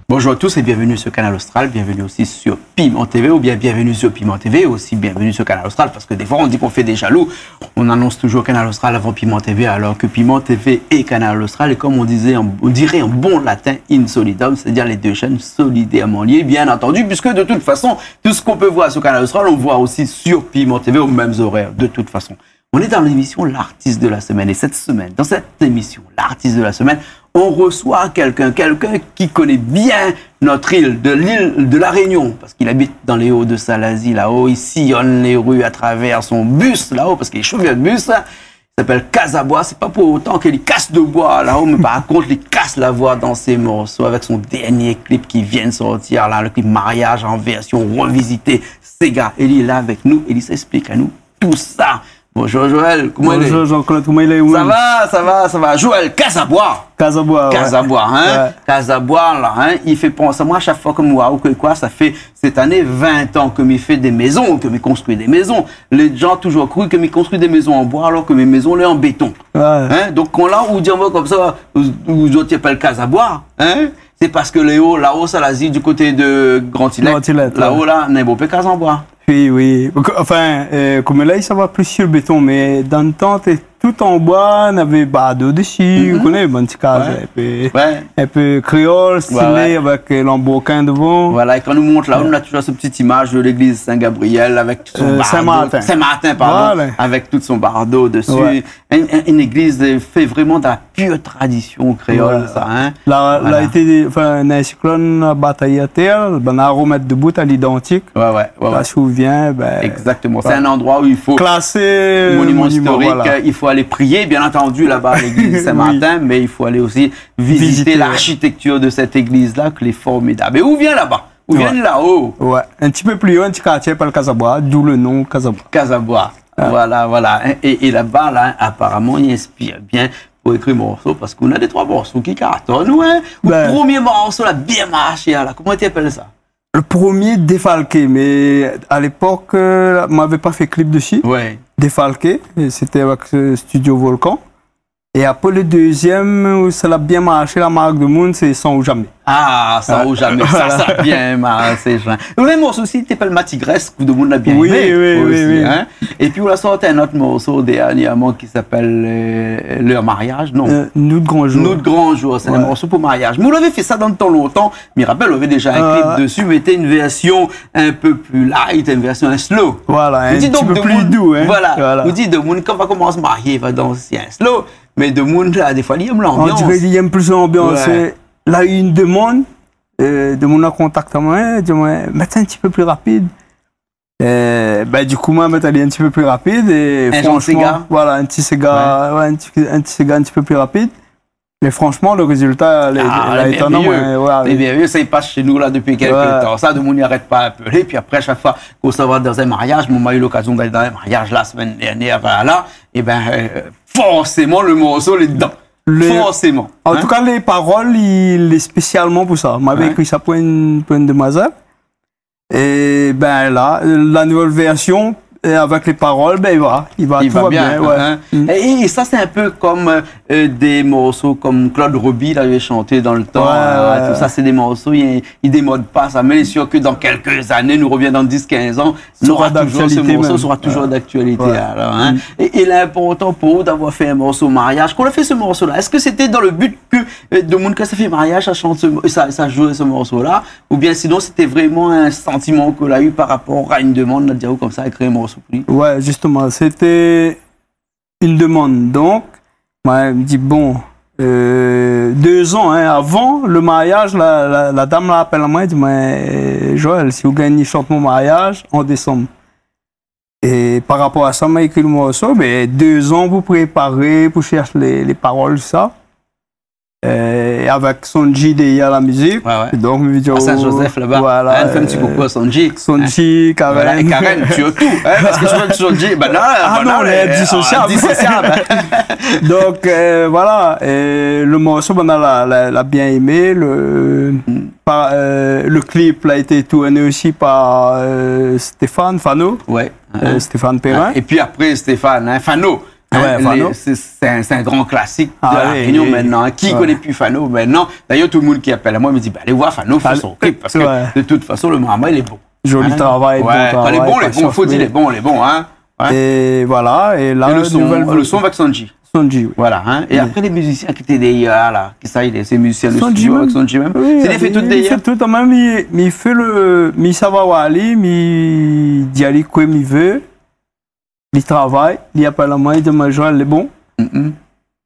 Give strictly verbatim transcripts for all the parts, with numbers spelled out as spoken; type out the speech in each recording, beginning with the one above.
Bonjour à tous et bienvenue sur Kanal Austral, bienvenue aussi sur Piment T V, ou bien bienvenue sur Piment T V, aussi bienvenue sur Kanal Austral, parce que des fois on dit qu'on fait des jaloux, on annonce toujours Kanal Austral avant Piment T V, alors que Piment T V et Kanal Austral, et comme on disait en, on dirait en bon latin, in solidum, c'est-à-dire les deux chaînes solidairement liées, bien entendu, puisque de toute façon, tout ce qu'on peut voir sur Kanal Austral, on voit aussi sur Piment T V aux mêmes horaires, de toute façon. On est dans l'émission L'artiste de la semaine. Et cette semaine, dans cette émission, L'artiste de la semaine, on reçoit quelqu'un, quelqu'un qui connaît bien notre île, de l'île de la Réunion, parce qu'il habite dans les Hauts de Salazie, là-haut, il sillonne les rues à travers son bus, là-haut, parce qu'il est chauffeur de bus. Il s'appelle Kazabwa, c'est pas pour autant qu'il casse de bois, là-haut, mais par contre, il casse la voix dans ses morceaux avec son dernier clip qui vient de sortir, là, le clip Mariage en version revisitée, Séga. Et il est là avec nous, et il s'explique à nous tout sa. Bonjour Joël, koman i lé ? Bonjour Jean-Claude, koman i lé, oui ? Sa va, sa va, sa va. Joël Kazabwa. Kazabwa, ouais. Kazabwa, hein ? Ouais. Kazabwa, la, hein, i fé pans amoin a shak foi ke mi oi aou, ke koi, sa fé sèt ané vin an ke mi fé dé mézon, ke mi konstrui dé mézon. Lé jan la toujour kru ke mi konstrui dé mézon an boi, alor ke mé mézon lé an béton. Ouais. Hein ? Donk, kan la ou di amoin konmsa, ou, ou zot i apèl Kazabwa, hein ? Sé parske lé o, la-o, Salazie, du koté de Grand Îlet. Grand Îlet, la-o, ouais. La, néna bonpé kaz an boi. Oui, oui. Anfin, euh, koméla, sa va pli su le béton, mé dan le tan, té tout an boi, navé bardo dési, ou koné, bann ti kaz, ouais, in pé, ouais, in pé kréol, stilé, ouais, ouais, avèk, euh, lanbrokin dovan. Voilà, é kan nou mont la-o, ouais, nou na toujour sèt ti imaj de légliz Sin-Gabrièl avèk tout son, euh, bardo. Sin-Martin. Sin-Martin, pardon, voilà, avèk tout son bardo dési. Ouais. In, in, in légliz, euh, fé vréman de la pur tradision kréol, ouais, sa, hein. La, la, voilà, été, anfin, néna in siklone, la batay atèr, bin, la romèt debout a lidantik. Ouais, ouais, ouais, ouais. Sa souvien, bin, exactement. Voilà. Sé in androi ousa i fo, klasé, euh, monuman istorik, monuman, voilà, euh, i fo alé priyé, bien antandu, laba, a légliz Sin-Martin, oui, mé i fo alé osi vizité, vizité, ouais, l'architecture de cette église-là, ke lé formidab. É ou vien laba ? Ou vien la-o ? Ouais. In ti pé pli o, in ti kartié i apèl Kazabwa, d'où le nom Kazabwa. Kazabwa. Ah. Voilà, voilà. É, é, é laba, la, aparaman, i inspir bien pou ékri morso, parske ou na dé troi morso ki kartone, ouais. Bin. Out promié morso la bien marshé, la, koman i apèl sa ? Le promié, Défalqué, mé a lépok, euh, mwin navé pa fé klip dési. Ouais. Défalqué, é sété avèk, euh, Studio Volcan. É apré, le dézièm, ousa la bien marshé, la mark demoun, sé San ou Jamé. Ah, San ou Jamé, sa, sa la bien marshé, sa. Ou na in morso osi, té apèl Matigrès, ke demoun la bien émé osi, hein. Oui, oui, oui. Épi ou la sorti in ot morso dernièrman ki apèl, euh, Leur mariage, non ? Euh, Nout gran jour. Nout gran jour, sé in morso pou mariaz. Mé ou lavé fé sa dan le tan lontan, mi rapèl, ou lavé déza in klip dési, mé té in vèrsion in pé pli light, in vèrsion in slow. Voilà, in ti pé pli dou, hein. Ou di demoun, kan va komans marié, va dansé in slow. Mé demoun la, défoi, li èm lanbians. On diré li èm plis lanbians. Ouais. É la, in demoun, euh, demoun la kontak amwin, di amwin, mèt sa in ti pé pli rapid. Euh, bin, du kou, mwin la mèt ali in ti pé pli rapid é fransman, voilà, in ti séga, ouais, in ti, in ti séga in ti pé pli rapid. Mé fransman, le rézilta, lé, lé étonan, mèrvéyé. Ah, lé mèrvéyé. Lé mèrvéyé, sa i pas shé nou la dopi kèk tan. Ouais. Sa, demoun i arèt pa apèl. Épi apré, shak foi ke sa va dan in mariaz, mwin la u lokazion d'alé dan in mariaz la semèn dernièr, voilà. É bin, euh, forséman, le morso lé dedan. Forséman. An tou ka, lé parol, li lé spésialman pou sa. Mwin lavé ékri sa pou in, pou in demwazèl. É bin la, la nouvèl vèrsion, é avèk lé parol, bin, i va, i va, tout va bien, ouais. É, é sa, sé in pé kom, euh, dé morso kom Claude Roby lavé shanté dan le tan, ouais, tout sa, sé dé morso, i, i démod pa sa. Mé lé sir ke dan kèk zané, nou rovien dan dis, kinz an, sra toujour, se morso sra toujour d'aktualité, alor, hein. É, é lé inportan pou ou d'avoir fé in morso mariaz. Kan ou la fé se morso-la, èske sété dan le but ke, euh, demoun ke sa fé mariaz, sa shant se mo-, sa, sa zoué se morso-la, oubien sinon sété vréman in santiman ke ou la u par rapor a in demann, la di aou konmsa, ékri in morso pou li ? Ouais, zistoman, sété in demann. Donk, mwin la di, bon, euh, dé zan, hein, avan le mariaz, la, la, la dam la apèl amwin, di amwin, euh, Joël, si ou gingn shant mon mariaz an désanm. É par rapor a sa, mwin la ékri le morso, bin, dé zan pou préparé, pou shèrsh lé, lé parol, sa. euh, avèk Sonji dèrièr la mizik. Ouais, ouais. Donk, mi vé dir, à Saint-Joseph, laba. Voilà, in, fé in ti koukou à Sonji. Sonji, Karen. Voilà, é Karen, sirtou, in, parske si ou fé Sonji, bin non, ah non, lé indisosiab. Donk, euh, voilà, é le morso, bin, la, la, la bien èmé, le, pa, euh, le klip la été tourné osi par, euh, Stéphane Fano. Ouais. Euh, Stéphane Perrin. Ah, épi apré Stéphane, in, Fano. In, ouais, Fano. Sé, sé in, sé in gran klasik de La Rényon mintnan, in. Ki i koné pi Fano mintnan ? D'ayèr, tout le moun ki apèl amoin i di, bin, alé voir Fano fé son klip, parske de tout fason, le marmay lé bon. Zoli travay, bon travay, pasians, oui. Kan lé bon, lé bon, fo dir lé bon, lé bon, in. Ouais. É voilà, é la, le son, nouvèl, le son avèk Sonji. Sonji, oui. Voilà, in. É apré, lé mizisien ki té dèrièr la, kisa i lé, sé mizisien de studio avèk Sonji mèm ? Oui, sé li i fé tout dèrièr. Li fé tout, mèm, li, li fé le, mi sava oir ali, mi di ali kosa mi vé. Li travay, li apèl amoin, li di amoin, Joël, lé bon. Mm.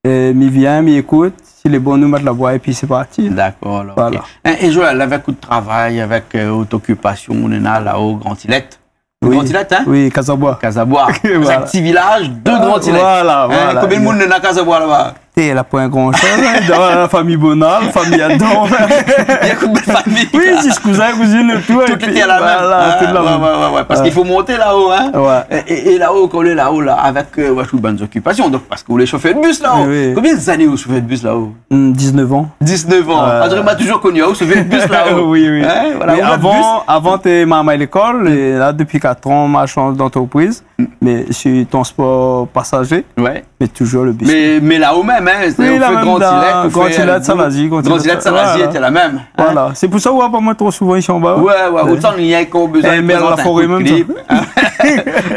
É mi vien, mi ékout, si lé bon, nou mèt la voi, épi sé parti. Dakor, alor, OK. Voilà. É, é Joël, avèk out travay, avèk, euh, out okipasion, ou néna la-o Grand Îlet. Oui. Grand Îlet, in ? Oui, Kazaboi. Kazaboi. Voilà. Sé in ti vilaz de Grand Îlet. Voilà, voilà. Konbien moun néna Kazaboi laba ? Té, la poin gran shoz, in, dan la fami Bonal, fami Adam. Néna konbien fami ? Oui, zis kouzin, kouzine, tout, tout lété la mèm. Voilà, tout la mèm. Ouais, ouais, ouais, parske i fo monté la-o, in. Ouais. É, é, é la-o, kan ou lé la-o la, avèk, euh, ouais, tout bann okipasion, donk, parske ou lé shofèr de bis la-o. Oui. Konbien zané ou shofèr de bis la-o ? Hmm, diznèf an. Diznèf an. Euh. Ah, mi la touzour koni aou shofèr de bis la-o. Oui, oui. In, voilà. Mé ou la avan, bis. Avan, té marmay lékol, é la, dopi katran, ma shanj d'antrepriz. Mé sé transpor pasajé, mé touzour le bis. Mé, mé la-o mèm, in, sé, oui, ou la fé mèm Grand Îlet, ou fé Grand Îlet, Salazie, Grand Îlet, Salazie, té la mèm, in. Voilà. Sé pou sa ou voi pa moin tro souvan isi anba. Ouais, ouais, otan néna, kan ou la bezoin prézant in klip, in.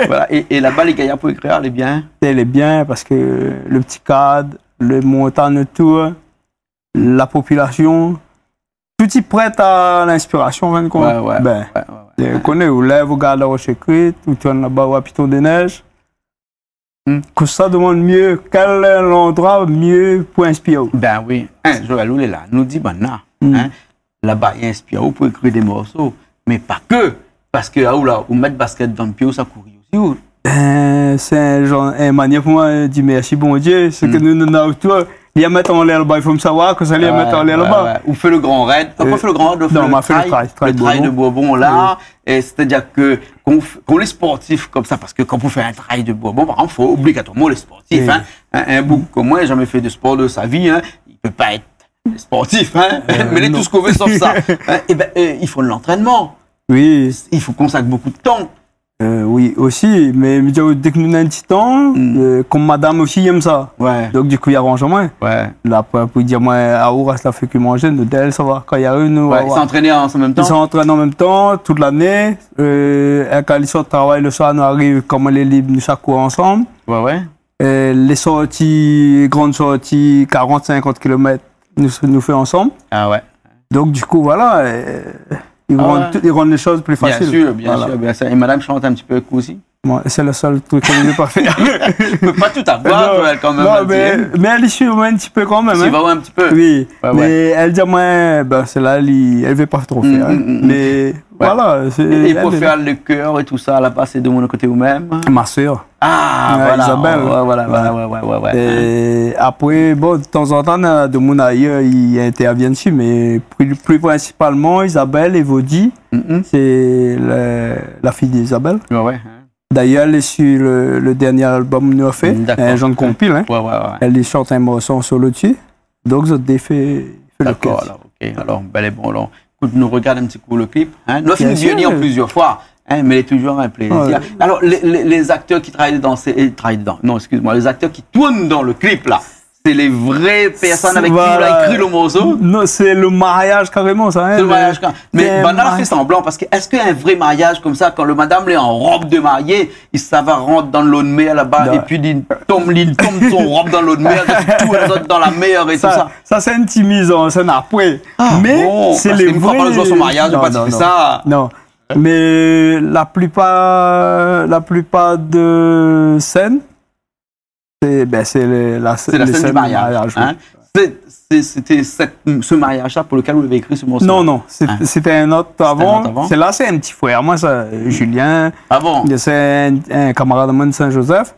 Voilà. É, é laba, lé gayar pou ékrir, lé bien. Lé bien, parske le ti kad, le montagn otour, la popilasion, tout i prèt a linspirasion, an fin de kont. Ouais, ouais. Bin, ou koné, ou lèv, ou gard la Roche Écrite, ou tourn laba, ou a Piton des Neiges. Hmm. Kosa i demann myé, kèl landroi myé pou inspir aou ? Bin oui. In, Joël, ou lé la, nou di banna, in, laba i inspir aou pou ékrir dé morso, mé pa ke. Parske, ah, ou la, ou mèt baskèt dan pié, ou sa kouri osi, ou ? Bin, sé in zanr, in manièr pou moin di mèrsi Bondié, sak nou, nou néna otour, li la mèt anlèr laba, i fo mi savoir kosa li la mèt anlèr laba. Ouais, ouais. Ou fé le Grand Raid. Apré, ou fé le Grand Raid, ou fé le trail, trail de Bourbon la. Oui. É sétadir ke kan ou f-, kan ou lé sportif konmsa, parske kan ou fé in trail de Bourbon, par égzanp, fo obligatoirman ou lé sportif, in. In, in boug konm moin, la zamé fé de spor de sa vi, in, i pé pa èt sportif, in, mé lé tout sak ou vé sof sa. In, é bin, euh, i fo de lantrènman. Oui. I fo konsak bonpé de tan. Euh, oui, osi, mé mi di aou, dèk nou néna in ti tan, euh, konm madam osi i èm sa. Ouais. Donk, dikou, i aranz amoin. Ouais. La, pou, pou dir amoin, ah, ou rès la, fé ke manzé, nou dé, sa va. Kan i ariv, nou, ouais, i sa antrèn an mèm tan. I sa antrèn an mèm tan, tout lané. Euh, é kan li sort travay le soir, nou ariv, kan moin lé lib, nou sa kour ansanm. Ouais, ouais. Euh, lé sorti, gran sorti, karant, sinkant kilomèt, nou, nou fé ansanm. Ah ouais. Donk, dikou, voilà, euh, i rann tout, i rann lé shoz pli fasil. Bien sir, bien sir, bien sir. Voilà. É madam i shant in ti pé avèk ou osi ? Bon, sé le sèl trik ke mi pé pa fèr. Ou pé pa tout avoir, non, toi, kan mèm, non, mé, mé èl i suiv amoin in ti pé kan mèm, in. I suiv aou in ti pé ? Oui, ouais, mé èl i di amoin, bin, sé la, èl i, èl i vé pa tro fèr, in. Mm, mm, mm. Mé voilà, sé, é pou fèr le kèr é tout sa, laba, sé demoun a koté ou mèm ? Ma sèr. Ah, ouais, voilà. Isabelle. Ouais, voilà, ouais, ouais. É apré, bon, de tan zan tan, néna demoun ayèr i intèrvien dsi, mé pli, pli prinsipalman, Isabelle é Vodi, sé la, la fiy d'Isabelle. Ouais, ouais. D'ayèr, èl lé sur le, le dernié album nou la fé, in zanr konpil, in. Ouais, ouais, ouais. Èl i shant in morso an solo dsi. Donk, zot dé i fé, i fé le kèr. Dakor, alor, OK. Alor, bèl é bon, alor. Ékout, nou rogard in ti kou le klip, in. Nou la fine vi ali an plizièr foi, in, mé lé touzour in plézir. Ouais. Alor, lé, lé, lé zaktèr ki travay dan sé, é, travay dan, non, eskiz amoin, lé zaktèr ki tourn dan le klip la, sé lé vré pèrsone avèk ki ou la ékri le morso ? Non, sé le mariaz karéman sa, in. Sé le mariaz karéman. Mé banna la fé sanblan, parske èske in vré mariaz konmsa, kan le madam lé an rob de marié, i sava rant dan lo d'mèr laba, épi li tonm, li tonm son rob dan lo d'mèr, li tourn azot dan la mèr é tout sa. Sa, sa sé in ti mizansèn apré. Ah, mé bon, sé parske lé vré, mi kroi pa le zour son mariaz, non, pa non, non. Non. Mé la plipar, la plipar de sèn, sé, bin, sé le, la, sé la sèn du mariaz, oui. Sé, sé, sété sèt, se mariaz-la pou lekèl ou lavé ékri se morso-la ? Non, non, sé, sété in ot avan. Sété in ot avan ? Sé la, sé in ti frèr amoin sa, Julien. Ah bon ? Sé in, in kamarad amoin de Saint-Joseph.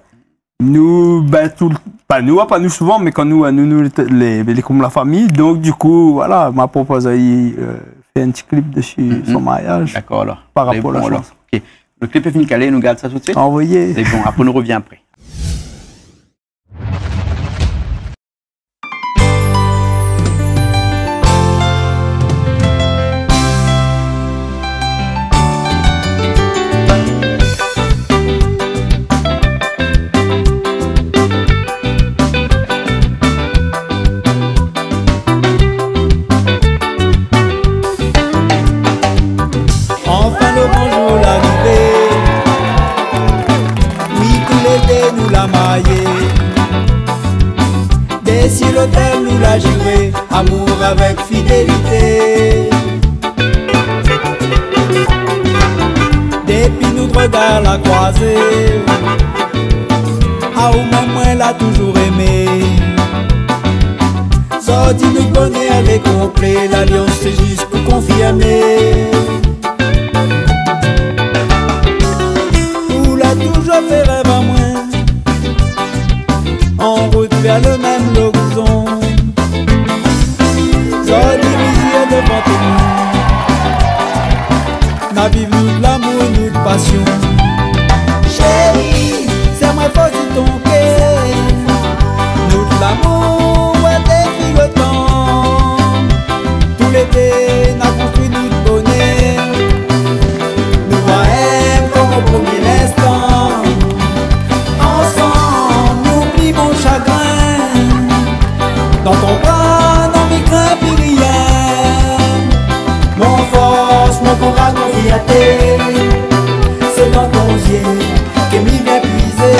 Nou, bin, tout, pa nou, pa nou souvan, mé kan nou, nou, nou, lé, lé, lé konm la fami. Donk, di kou, voilà, ma propoz ali, euh, fé in ti klip dési son mariaz. Dakor, alor. Par rapor a la shanson. Lé bon, alor. OK. Lo klip lé fini kalé, nou gard sa tout suit ? Anvoyé. Lé bon, apré nou revien apré. Anfin lo gran zour la arivé. Oui, tou lé dé nou la marié. Dési lotèl nou la ziré, amour avèk fidélité. Dépi nout regard la kroizé, aou mèm moin la touzour émé. Zordi nout bonèr lé konplé, lalians sé zis pou konfirmé. Ou la touzour fé rèv amoin, an rout vèr lo mèm lorizon. Zordi mizir dovan témoin, na viv nout lamour, nout pasion. Shéri, sèr moin for si ton kèr. Nout lamour, ouais, dépi lo tan. Tou lé dé na konstrui nout bonèr. Nou va èm konm o promié linstan. Ansanm nou oubli mon shagrin. Dan ton bra, non, mi krin pi rien. Mon fors, mon kouraz, mon fierté, sé dan ton zié ke mi vien puizé.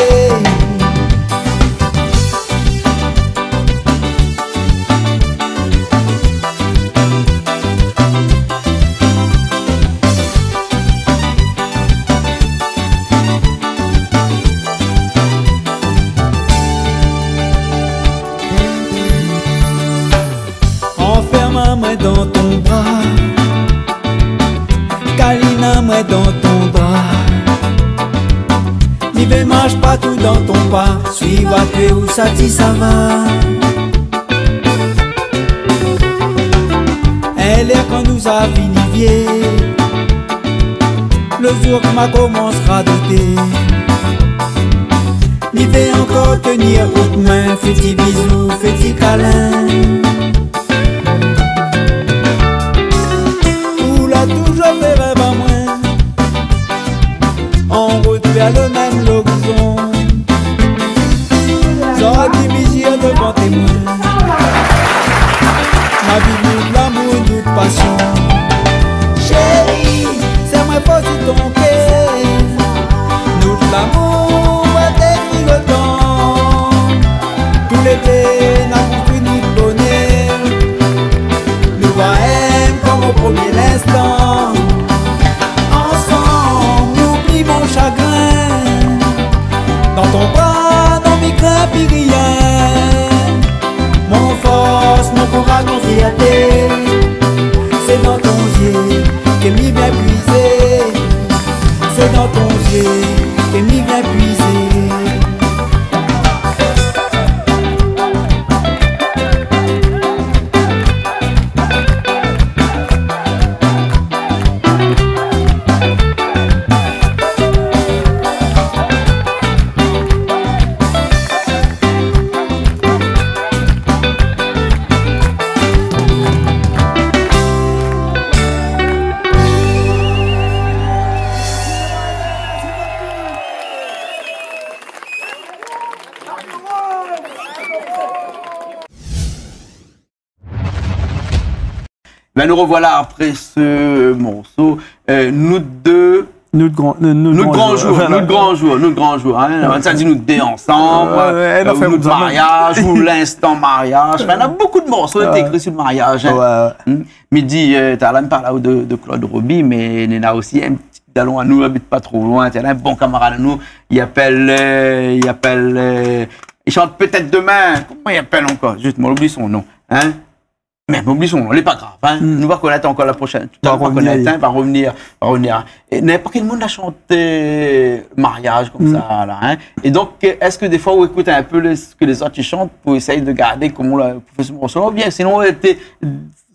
Anfèrm amoin dan ton bra, kalinn amoin dan ton bra. Mi vé marsh partou dan ton pa, suiv aou ousa ti sava. In lèr kan nou sa fini vié, lo zour ke ma komans radoté, mi vé ankor tenir out min, fé ti bizou, fé ti kalin. Ou la touzour fé rèv amoin, an rout vèr lo mèm lorizon. Zordi mizir dovan témoin, na viv nout lamour, nout pasion. Shéri, sèr moin for si ton kèr. Nout lamour, ouais, dépi lo tan. Tou lé dé na konstrui nout bonèr. Nou va èm konm o promié linstan. Ansanm nou oubli mon shagrin. Dan ton bra, non, mi krin pi rien. Mon fors, mon kouraz, mon fierté, sé dan ton zié ke mi vien puizé. Sé dan ton zié ke mi vien puizé. Bin, nou revoila apré se morso, euh, Nout dé, Nout gran, euh, Nout gran zour, Nout gran zour, Nout gran zour, in. Sa di nou dé ansanm, euh, Nout mariaz, ou linstan mariaz. Anfin, na bonpé de morso té ékri si lo mariaz, in. Mi di, euh, talèr mi parl aou de, de Claude Roby, mé néna osi in ti dalon anou, i abit pa tro loin, té in bon kamarad anou, i apèl, euh, i apèl, euh, i shant Pétèt Demin. Koman i apèl ankor ? Zis, moin la oubli son non, in. Mé bon, oubli son non, lé pa grav, in. Nou va konèt ankor la proshèn. Tout à l'heure, nou va konèt, in, va revenir, va revenir. É ninport kèl moun la shanté mariaz konmsa la, in. É donk, èske défoi ou ékout in pé lé, sak lé zot i shant pou éséy de gardé koman la, pou fé se morso la, oubien sinon, ou té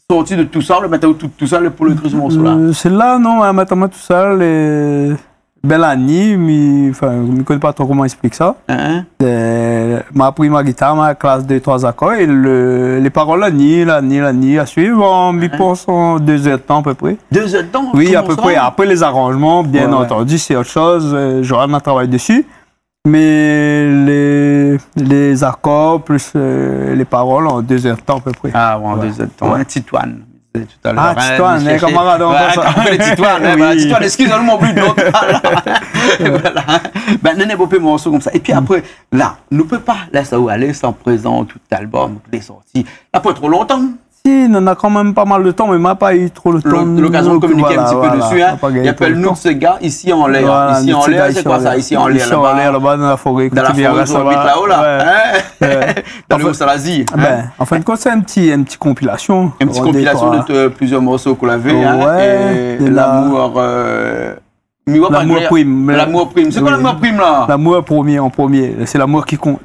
sorti de Tousal, ou mèt aou tout, Tousal pou ékri se morso la ? Euh, sé la, non, in, mèt amoin Tousal, é Bin, la ni, mi, anfin, mi koné pa tro koman ésplik sa. In ? Euh, ma pri ma gitar, ma klas dé, troi akor, é le, lé parol la ni, la ni, la ni, a suiv, an, mi pans an dé zèr d'tan apépré. Dé zèr d'tan ? Oui, apépré. Apré, lé zaranjman, bien antandi, sé ot shoz, euh, Johan la travay dési. Mé lé, lé akor plis, euh, lé parol an dé zèr d'tan apépré. Ah, ouais, an dé zèr d'tan. Ouais. In, Titoine. Tout à l'heure, in, Titoine, in, kamarad, in, kamarad, in, Titoine, eskiz anou, mon pli d'not. Voilà. Bin, néna bonpé morso konmsa. Épi apré, la, nou pé pa lès aou alé san prézant tout album ki lé sorti. La poin tro lontan. Si, néna kan mèm pa mal de tan, mé ma pa u tro le tan, lokazion de komiké in ti pé dési, in. I apèl Nout Séga, Isi Anlèr. Voilà, Isi Anlèr, sé koi sa, Isi Anlèr, laba ? Isi Anlèr, laba, dan la foré, dan la foré, sa va. Ouais. Dans le Haut-Salazie, in. Bin, an fin de kont, sé in ti, in ti konpilasion. In ti konpilasion de, euh, plizièr morso k'ou lavé, in, é Lamour, euh, Lamour Prim. Lamour Prim. Sé koi Lamour Prim la ? Lamour promié, an promié. Sé lamour ki kont.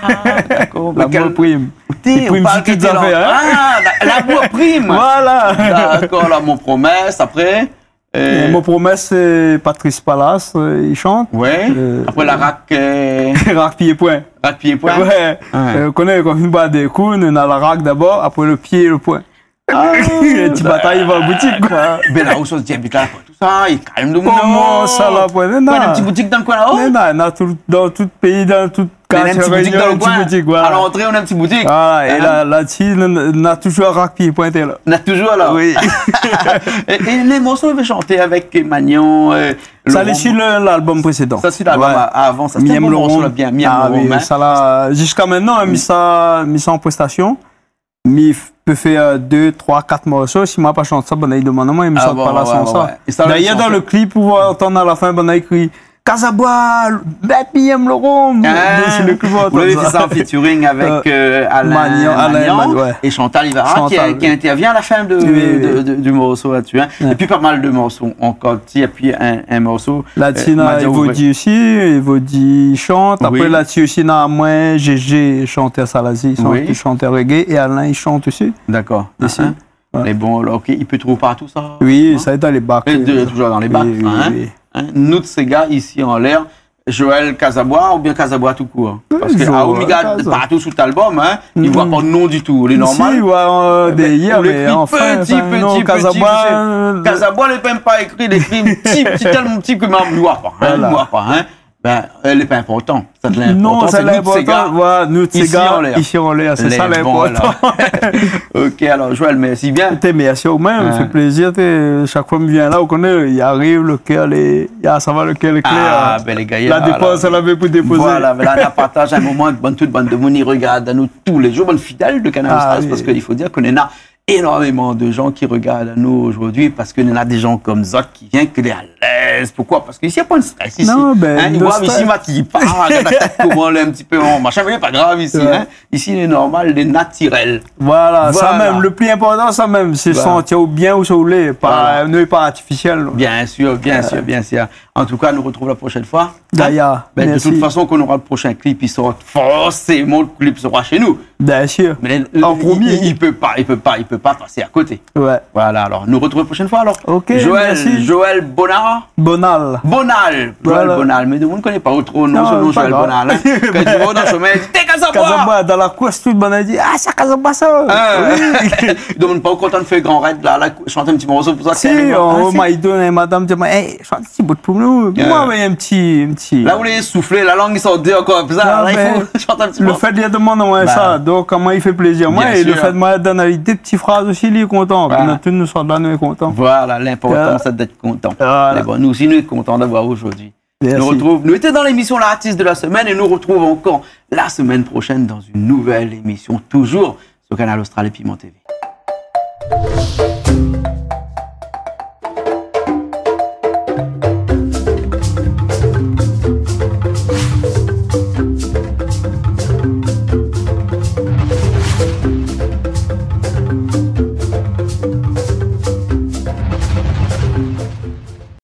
Ah, dakor. Lamour Prim. Té, ou parl tout zafèr, in. Ah, la, Lamour Prim. Voilà. Dakor, la, Mon Promès, apré. Euh, Mon Promès, sé Patrice Palas, euh, i shant. Ouais. Euh, apré, la Rak, euh, Rak Pié Poin. Rak Pié Poin. Ouais. Euh, ou koné, kan ou fine boir dé kou, néna la rak dabor, apré le pié, le poin. Ah, ti batay, i va boutik, koi. Bin la, ou sort diabit la, tout sa, i kalm domoun. Koman sa, la, poin ? Néna in ti boutik dan le koin la-o ? Néna, néna tout, dan tout péi, dan tout Mé néna in ti boutik dan le koin. Kartié Rényon, in ti boutik, voilà. A lantré, néna in ti boutik. Voilà, é la, la dsi, néna, néna touzour Rak Pié Pointé la. Néna touzour la. Oui. É, é lé morso ou lavé shanté avèk Magnan, euh, Laurent. Sa lé si le, lalbom présédan. Sa, sé lalbom a-, avan sa. Sété in bon morso la, bien, bien. Ah Laurent, oui, in. Sa la, ziska mintnan, in, mi sa, mi sa an prestasion. Mi f-, pé fé, euh, dé, troi, kat morso. Si moin la pa shant sa, banna i demann amoin, mi shant pa la san sa. Dayèr, dan le klip, ou va antann a la fin, banna i kri : « Kazabwa, bèt mi yèm lo rom ! » Ah, dési le klip, ou antann sa. Ou lavé fé sa an featuring avèk, euh, Alain Magnan, Alain Magnan, ouais. É Chantal Ivara, ki, ki intervien a la fin de, de, de, du morso la-dsi, in. Ouais. Épi pa mal de morso ankor. Épi in, in morso La dsi, euh, néna Evodi osi, Evodi i shant. Oui. Apré, la dsi osi, néna amoin, Gégé, shantèr Salazie, i shant, i shant reggae, é Alain, i shant osi. Dakor. Isi. Ah, ah. Ouais. Mé bon, alor, OK, i pé trouv partou sa ? Oui, sa lé dan lé bak, oui. Touzour dan lé bak, oui, oui. Nout Séga, Isi Anlèr, Joël Kazabwa oubien Kazabwa tout kour ? Parske, a, ou mi gard partou sou lalbom, in, i voi pa lo non ditou. Lé normal. Isi, i voi, euh, dèrièr, mé anfin, pti, pti, pti, Kazabwa, Kazabwa, lé mèm pa ékri, lé ékri pti, pti, tèlman pti ke mèm mi voi pa, in, mi voi pa, in. Bin, lé pa inportan. Sa lé inportan, sé Nout Séga, Isi Anlèr. Isi Anlèr, sé sa lé inportan. Bon, alor. OK, alor, Joël, mèrsi bien. Té, mèrsi aou mèm, sa fé plézir, té, shak foi mi vien la, ou koné, i ariv, lo kèr lé, i sava, lo kèr lé klèr. Ah, bin, lé gayar, la dépans, alor. Sa lavé pou dépozé. Voilà, mé la, nou partaz in moman, bann, tout bann demoun i regard anou tou lé zour, bann fidèl de Kanal Austral, parske i fo dir ke néna énormeman de jan ki regard anou zordi, parske néna dé jan konm zot ki vien, ke lé alèz. Poukoi ? Parske isi, na poin strès isi. Non, bin, in, i voi isi, strès. Makiy pa, gard la tèt koman lé in pti pé, machin, mé lé pa grav isi, in. Isi, lé normal, lé natirèl. Voilà, sa mèm, lo pli inportan, sa mèm, sé santi aou bien ousa ou lé, pa, nou lé pa artifisièl. Bien sir, bien sir, bien sir. An tou ka, nou retrouv la proshèn foi. Dayèr, mèrsi. Bin, de tout fason, kan nou nora lo proshin klip, i sort, forséman, lo klip sera shé nou. Bien sir. Mé an promié. I, i pé pa, i pé pa, i pé pa pasé a koté. Ouais. Voilà, alor, nou retrouv la proshèn foi, alor. OK, mèrsi. Joël, Joël Bonal. Bonal. Bonal. Joël Bonal. Mé demoun i koné pa out non, non, Joël Bonal, in. Kan i voi dan shomin, i di : « Té, Kazabwa ! » Kazabwa, dan la kours, tout bann i di : « Ah, sa Kazabwa sa ! » Ah. Oui. Donk, pa kontan fé gran rèd la, la, shant in pti morso pou sa. Si, an ro, ma i done, madam i di amoin : « Hey, shant in pti bout pou nou. » Moin, mé in pti, in pti. La ou lé souflé, la lang i sort déor konmsa. Non, la, i fo shant in pti pé. Lo fèt li la demann amoin sa, donk, koman i fé plézir amoin, é lo fèt moin la done ali dé pti fraz osi, li lé kontan. Voilà. Mintnan, tout nou sort la, nou lé kontan. Voilà, linportan, sé d'èt kontan. Voilà. Mé bon, nou osi, nou lé kontan d'avoir ou zordi. Mèrsi. Nou retrouv, nou lété dan lémision L'artiste de la semaine é nou retrouv ankor la semèn proshèn dan in nouvèl émision, touzour sur Kanal Austral é Piment TV.